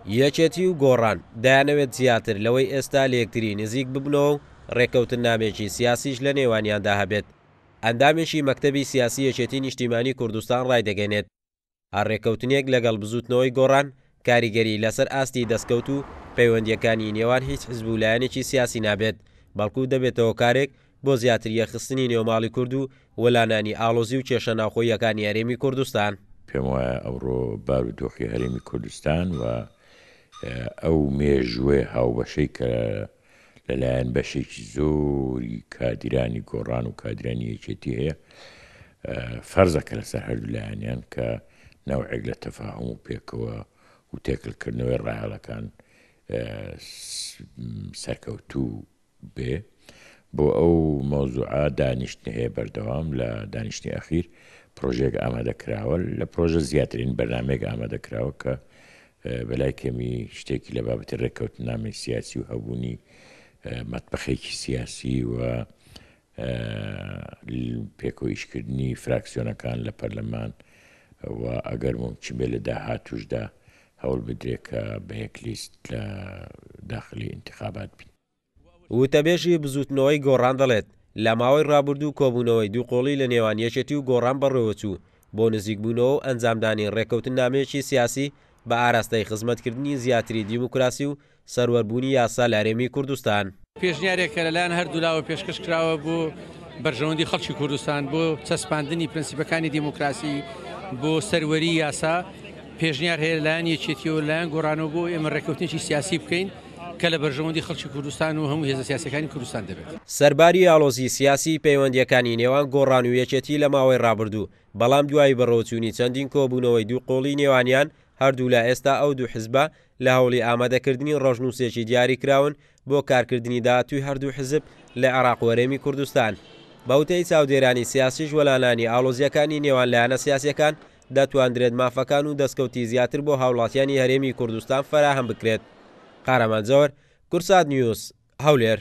یەکێتی و گۆڕان دەیانەوێت زیاتر لەوەی ئێستا لەیەکتری نزیک ببنەوە و رێککەوتننامەیەکی سیاسیش لەنێوانیاندا هەبێت. ئەندامێکی مەکتەبی سیاسی یەکێتی نیشتیمانی کوردستان رایدەگەنێت، هەر رێککەوتنێک لەگەڵ بزوتنەوەی گۆڕان کاریگەری لەسەر ئاستی دەستکەوت و پەیوەندییەکانی نێوان هیچ حزب و لایەنێکی سیاسی نابێت، بەڵکو دەبێتە هۆکارێک بۆ زیاتر یەکخستنی نێوماڵی کورد و وەلانانی ئاڵۆزی و کێشە ناوخۆییەکانی هەرێمی کوردستان. پێم وایە ئەوڕۆ بارودۆخی هەرێمی کوردستان و ئەو مێژووە هاوبەشەی کە لەلایەن بەشێکی زۆری کادیرانی گۆڕان و کادرانی یەکێتی هەیە فەرزە کە لەسەر هەردوو لایەنیان کە نەوعێک لە تەفاهم و پێکەوە و تێکەڵکردنەوەی ڕایەڵەکان سەرکەوتوو بێ بۆ ئەو مەوزوعە دانیشتن هەیە بەردەوام لە دانیشتنی ئەخیر پرۆژەیەک ئامادە کراوە لە پرۆژە زیاترین بەرنامەیەک ئامادە کراوە کە بەلای کەمی شتێکی لە بابەتی ڕێککەوتنامەی سیاسی و هەبوونی مەتبەخێکی سیاسی و پێکەوە ئیشکردنی فراکسیۆنەکان لە پەرلەمان و ئەگەر مومکین بێت لە داهاتووشدا هەوڵ بدرێت کە بە یەک لیست لە داخلی ئینتخابات بین. وتەبێژی بزووتنەوەی گۆڕان دەڵێت، لە ماوەی رابردوو کۆبوونەوەی دووقۆڵی لە نێوان یەکێتی و گۆڕان بەڕێوەچوو بۆ نزیکبوونەوە و ئەنجامدانی رێککەوتننامەیەکی سیاسی بە ئاراستەی خزمەتکردنی زیاتری دیموکراسی و سەروەربوونی یاسا لە هەرێمی کوردستان. پێشنیارێک کە لەلایەن هەردوولاوە پێشکەش کراوە بۆ بەرژەوەندی خەڵکی کوردستان، بۆ چەسپاندنی پرەنسیپەکانی دیموکراسی، بۆ سەروەری یاسا، پێشنیار هەیە لەلایەن یەکێتیەوە، لەلایەن گۆڕانەوە بۆ ئێمە رێککەوتنێکی سیاسی بکەین کە لە بەرژەوەندی خەڵکی کوردستان و هەموو هێزە سیاسیەکانی کوردستان دەبێت. سەرباری ئاڵۆزی سیاسی پەیوەندییەکانی نێوان گۆڕان و یەکێتی لە ماوەی ڕابردوو، بەڵام دوای بەڕێوەچوونی چەندین کۆبوونەوەی دووقۆڵی نێوانیان هەردوولا ئێستا ئەو دوو حزبە لە هەوڵی ئامادەکردنی ڕەشنووسێکی دیاریکراون بۆ کارکردنی داهاتووی هەردوو حزب لە عێراق و هەرێمی کوردستان. بەوتەی چاودێرانی سیاسیش وەلانانی ئاڵۆزییەکانی نێوان لایەنە سیاسییەکان دەتواندرێت مافەکان و دەستکەوتی زیاتر بۆ هاوڵاتیانی هەرێمی کوردستان فەراهەم بکرێت. قارەمان جەوەر، کوردسات نیوز، هەولێر.